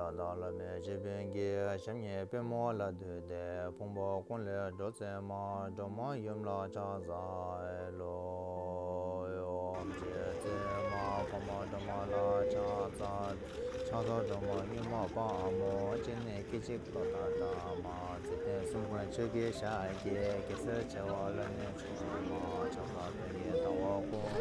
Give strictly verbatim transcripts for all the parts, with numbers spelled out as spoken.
ལ་དྭགས་བླ་མའི་སྤྱི་དཔོན་གྱིས་ཞབས་གཉིས་པུས་མོ་ལ་བཏུད་དེ་ཕུང་པོ་ཀུན་ལས་སྒྲོལ་མཛད་མ། སྒྲོལ་མ་ཡུམ་ལ་ཕྱག་འཚལ་ལོ། ཨོཾ་ཞེས་མཚན་མ་ཕག་མོ་སྒྲོལ་མ་ལ་ཕྱག་འཚལ། ཕྱག་འཚལ་སྒྲོལ་མ་མྱུར་མ་དཔའ་མོ། སྤྱན་ནི་སྐད་ཅིག་ཏོག་ལྟར་བལྟམས་མ། འཇིག་རྟེན་གསུམ་མགོན་ཆུ་སྐྱེས་ཞལ་གྱི། གེ་སར་བྱེ་བ་ཀླུ་ནི་མཆོག་མ། ཕྱག་འཚལ་དོན་ཡོད་ཟླ་བ་ཀུན།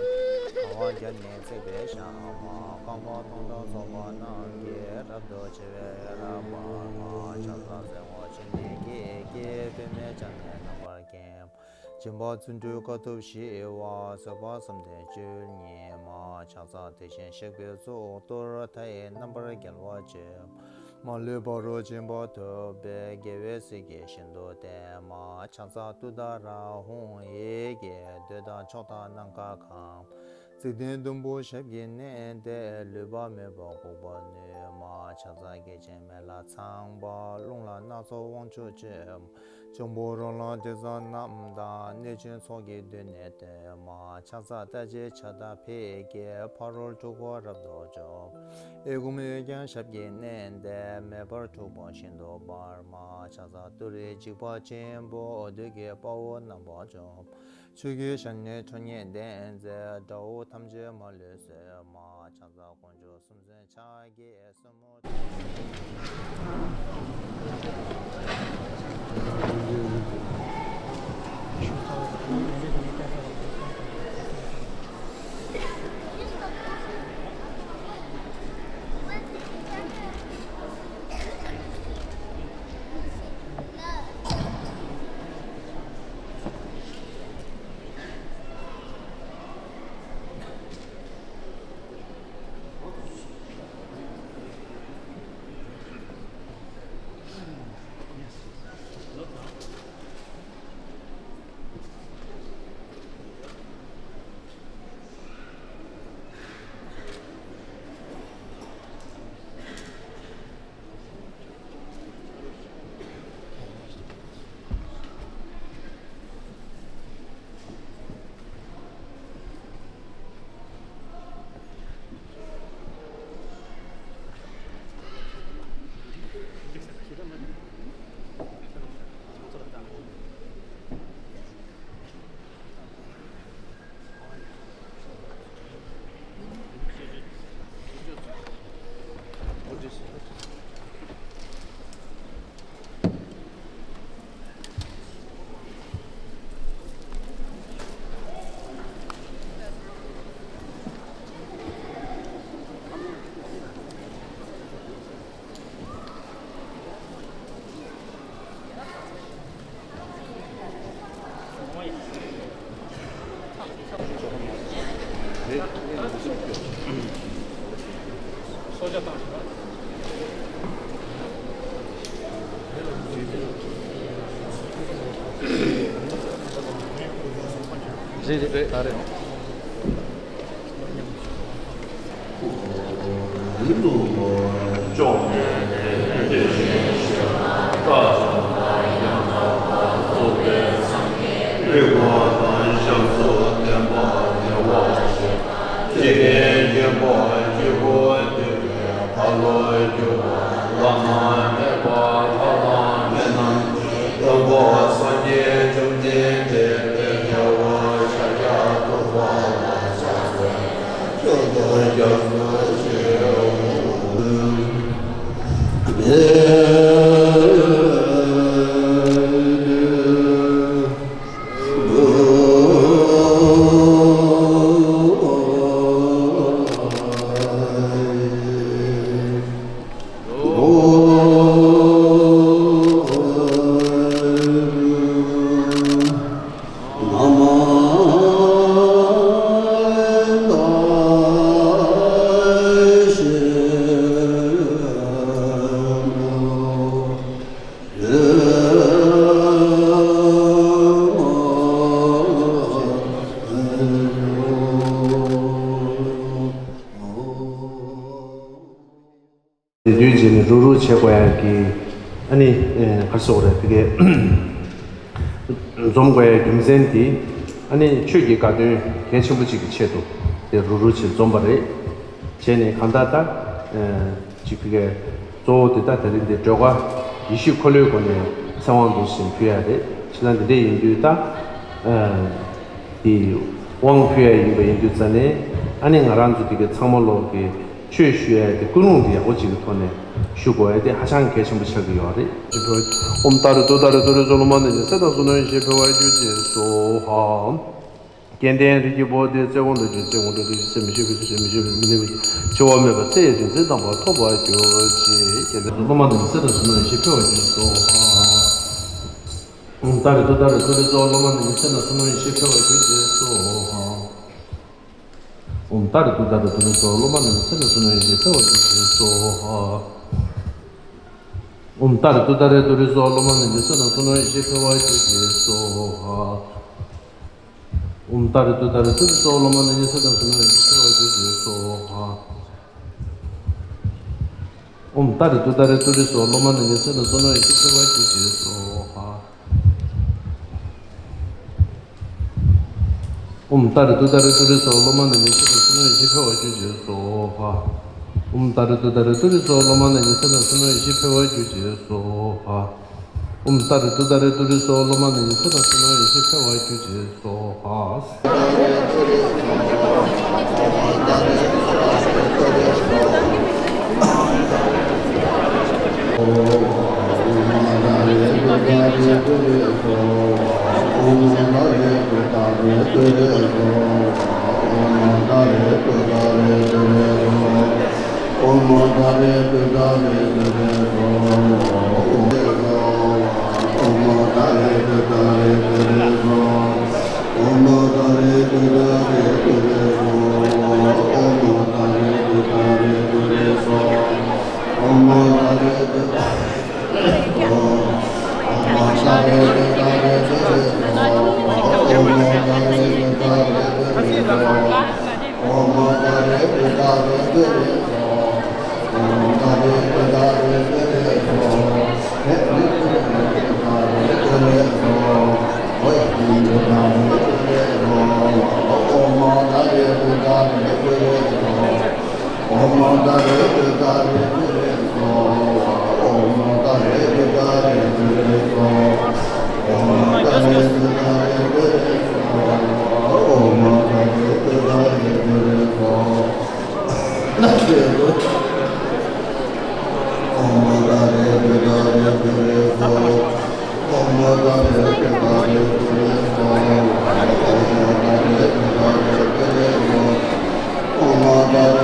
ཟླ་བ་བརྒྱ་ནི་བརྩེགས་པའི་ཞལ་མ། རྐང་པ་སྟོང་ཕྲག་ཚོགས་པ་རྣམས་ཀྱིས། རབ་ཏུ་ཕྱེ་བའི་འོད་རབ་འབར་མ། ཕྱག་འཚལ་སེར་སྔོ་ཆུ་ནས་སྐྱེས་ཀྱི། པདྨས་ཕྱག་ནི་རྣམ་པར་བརྒྱན། སྦྱིན་པ་བརྩོན་འགྲུས་དཀའ་ཐུབ་ཞི་བ། བཟོད་པ་བསམ་གཏན་བཅུ་གཉིས་མ། ཕྱག་འཚལ་དེ་བཞིན་གཤེགས་པའི་གཙུག་ཏོར། མཐའ་ཡས་རྣམ་པར་རྒྱལ་བ་སྤྱོད། མ་ལུས་ཕ་རོལ་ཕྱིན་པ་ཐོབ་པའི། རྒྱལ་བའི་སྲས་ཀྱིས་ཤིན་ཏུ་བསྟེན་མ། ཕྱག་འཚལ་ཏུཏྟཱ་ར་ཧཱུྃ་ཡི་གེ། འདོད་དང་ཕྱོགས་དང་ནམ་མཁའ་གང་། འཇིག་རྟེན་བདུན་པོ་ཞབས་ཀྱིས་མནན་ཏེ། ལུས་པ་མེད་པར་འགུགས་པར་ནུས་མ། ཕྱག་འཚལ་བརྒྱ་བྱིན་མེ་ལྷ་ཚངས་པ། རླུང་ལྷ་སྣ་ཚོགས་དབང་ཕྱུག་སྤྱོད། འབྱུང་པོ་རོ་ལངས་དྲི་ཟ་རྣམས་དང་། གནོད་སྦྱིན་ཚོགས་ཀྱིས་མདུན་ནས་བསྟོད་མ། ཕྱག་འཚལ་ལྟ་བྱེད་ཕྱག་དང་ཕཊ་ཀྱིས། ཕ་རོལ་འཁྲུལ་འཁོར་རབ་ཏུ་འཇོམས། ཨེ་ཀོ་མི་ཡོད་ཀྱང་ཞབས་ཀྱིས་མནན་ཏེ། མེ་འབར་འཁྲུགས་པ་ཤིན་ཏུ་འབར་མ། ཕྱག་འཚལ་ཏུ་རེའི་འཇིགས་པ་ཆེན་པོ། བདུད་ཀྱི་དཔའ་བོ་རྣམ་པར་འཇོམས། ཆོས་ཀྱི་ཞལ་ནི་ཁྲོ་གཉེར་ལྡན་མཛད། དགྲ་བོ་ཐམས་ཅད་མ་ལུས་གསོད་མ། ཕྱག་འཚལ་དཀོན་མཆོག་གསུམ་མཚོན་ཕྱག་རྒྱའི་སོར་མོ། རེད་རེད་རེད། ད་རེད། དེ་དུས་རྗེས་ནས་རུག་རུག་བྱེད་དགོས་ཡག་གི། ཨ་ནི་ག་རེ་ཟེར་དགོས་རེད། དེ་གའི་འཛོམས་དགོས་ཡའི་རྒྱུ་མཚན་དེ་ཨ་ནི་ཆོས་ཀྱི་བཀའ་དོན་གལ་ཆེན་པོ་གཅིག་གི་ཆེད་དུ་དེ་རུ་རུ་བྱས་འཛོམས་པ་རེད། བྱས་ནས་གང་ལྟར་ད་ཅིག་དེ་གའི་གཙོ་བོ་དེ་ད་དེ་རིང་འདི་སྒྲོལ་དཀར་ཡེ་ཤེས་འཁོར་ལོའི་སྒོ་ནས་ཚེ་དབང་འདུ་ཞིང་ཕུལ་ཡ་རེད། བྱས་ཙང་འདི་འདྲས་ཡིན་དུས་ད་དེ་དབང་ཕུལ་ཡ་ཡིན་པ་ཡིན་དུས་ཙ་ནས་ཨ་ནི་ང་རང་ཚོ་དེ་གའི་ཚང་མ་ལོག་གི་ཆོས་ཞུ་ཡ་དེ་ཀུན་སློང་དེ་ཡག་པོ་ཅིག་གི་ཐོག་ནས་ཞུ་དགོས་ཡ་དེ་ཧ་ཅང་གལ་ཆེན་པོ་ཆགས་ཀྱི་ཡོད་རེད། ཨོཾ་ཏཱ་རེ་ཏུཏྟཱ་རེ་ཏུ་རེ་སྭཱ་ཧཱ། སློབ་མ་རྣམས་ཀྱི་སེམས་དང་བསོད་ནམས་ཡེ་ཤེས་འཕེལ་བར་གྱུར་ཅིག་སྭཱ་ཧཱ། སྐལ་ལྡན་རིགས་ཀྱི་བུ་དེ་བརྩེ་བ་འདུ་བྱེད་བརྩེ་བ་འདུ་བྱེད་སེམས་མི་ཤེས་པའི་སེམས་མི་ཤེས་པའི་མི་གནས་པའི་འཆི་བ་མེད་པ་ཚེ་ཡི་རིག་འཛིན་དམ་པ་ཐོབ་པར་གྱུར་ཅིག་སློབ་མ་རྣམས་ཀྱི་སེམས་དང་བསོད་ནམས་ཡེ་ཤེས་འཕེལ་བར་གྱུར་ཅིག་སྭཱ་ཧཱ། ཨོཾ་ཏཱ་རེ་ཏུཏྟཱ་རེ་ཏུ་རེ་སྭཱ་ཧཱ། སློབ་མ་རྣམས་ཀྱི་སེམས་དང་བསོད་ནམས་ཡེ་ཤེས་འཕེལ་བར་གྱུར་ཅིག་སྭཱ་ཧཱ། ཨོཾ་ཏཱ་རེ་ཏུཏྟཱ་རེ་ཏུ་རེ་སྭཱ་ཧཱ། སློབ་མ་རྣམས་ཀྱི་སེམས་དང་བསོད་ནམས་ཡེ་ཤེས་འཕེལ་བར་གྱུར་ཅིག་སྭཱ་ཧཱ། ཨོཾ་ཏཱ་རེ་ཏུཏྟཱ་རེ་ཏུ་རེ་སྭཱ་ཧཱ། སློབ་མ་རྣམས་ཀྱི་སེམས་དང་བསོད་ནམས་ཡེ་ཤེས་འཕེལ་བར་གྱུར་ཅིག་སྭཱ་ཧཱ། ཨོཾ་ཏཱ་རེ་ཏུཏྟཱ་རེ་ཏུ་རེ་སྭཱ་ཧཱ། སློབ་མ་རྣམས་ཀྱི་སེམས་དང་བསོད་ནམས་ཡེ་ཤེས་འཕེལ་བར་གྱུར་ཅིག་སྭཱ་ཧཱ། ཨོཾ་ཏཱ་རེ་ཏུཏྟཱ་རེ་ཏུ་རེ་སྭཱ་ཧཱ། སློབ་མ་རྣམས་ཀྱི་སེམས་དང་བསོད་ནམས་ཡེ་ཤེས་འཕེལ་བར་གྱུར་ཅིག་སྭཱ་ཧཱ། ཨོཾ་ཏཱ་རེ་ཏུཏྟཱ་རེ་ཏུ་རེ་སྭཱ་ཧཱ། སློབ་མ་རྣམས་ཀྱི་སེམས་དང་བསོད་ནམས་ཡེ་ཤེས་འཕེལ་བར་གྱུར་ཅིག་སྭཱ་ཧཱ། ཨོཾ་ཏཱ་རེ་ཏུཏྟཱ་རེ་ཏུ་རེ་སྭཱ་ཧཱ། སློབ་མ་རྣམས་ཀྱི་སེམས་དང་བསོད་ནམས་ཡེ་ཤེས་འཕེལ་བར་གྱུར་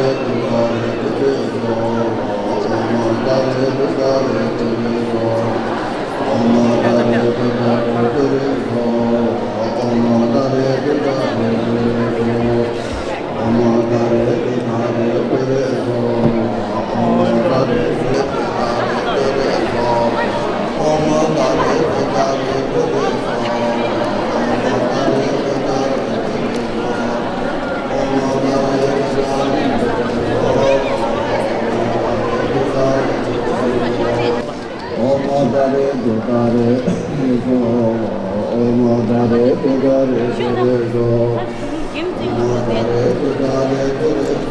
ཅིག་སྭཱ་ཧཱ། ཨོཾ་ཏཱ་རེ་ཏུཏྟཱ་རེ་ཏུ་རེ་སྭཱ་ཧཱ། སློབ་མ་རྣམས་ཀྱི་སེམས་དང་བསོད་ནམས་ཡེ་ཤེས་འཕེལ་བར་གྱུར་ཅིག་སྭཱ་ཧཱ།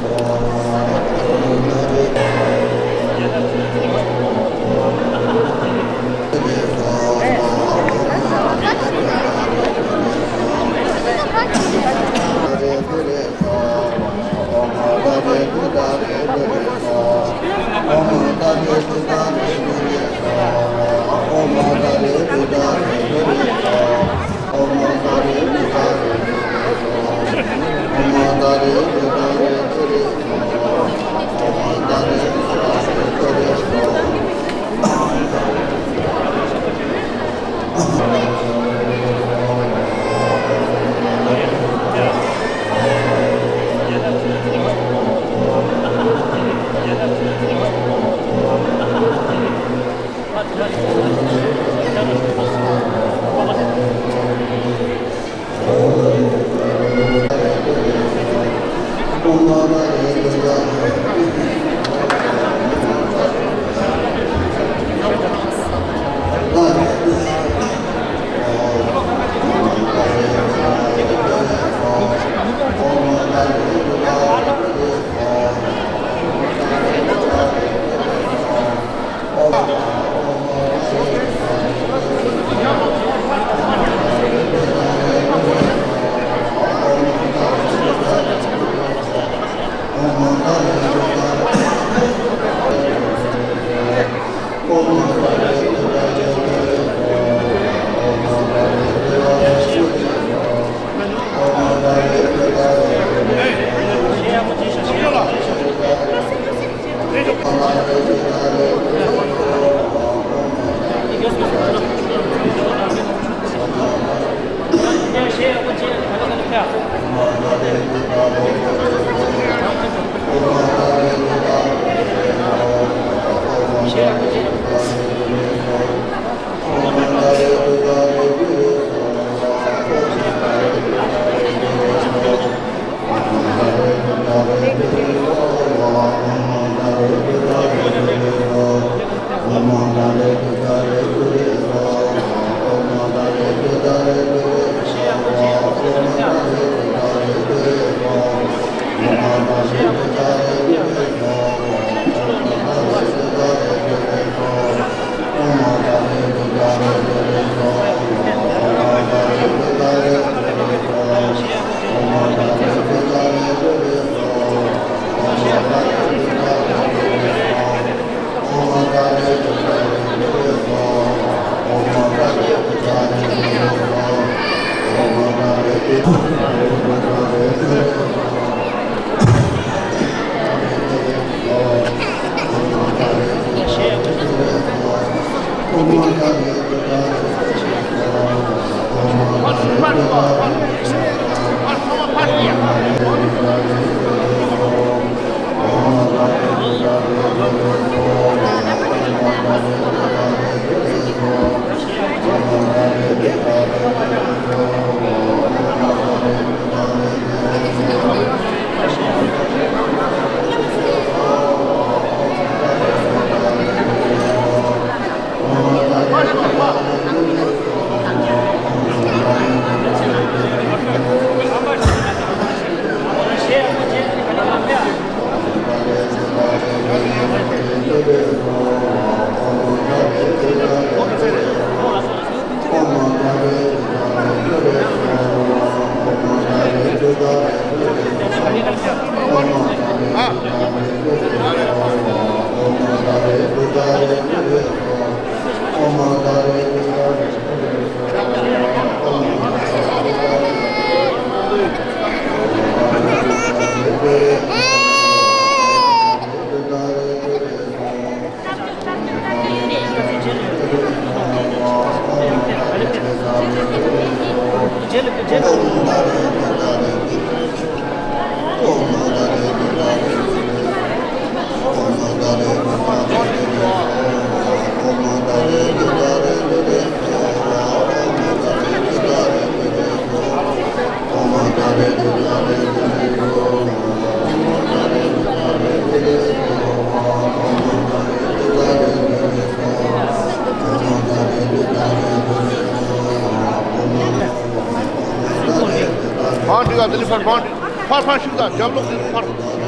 བང་སྒྲིག་ག་དེ་ནི་ཕར་བང་སྒྲིག་ཕར་ཕར་ཤུགས་དང་རྒྱབ་ལོག་དེ་ནི་ཕར།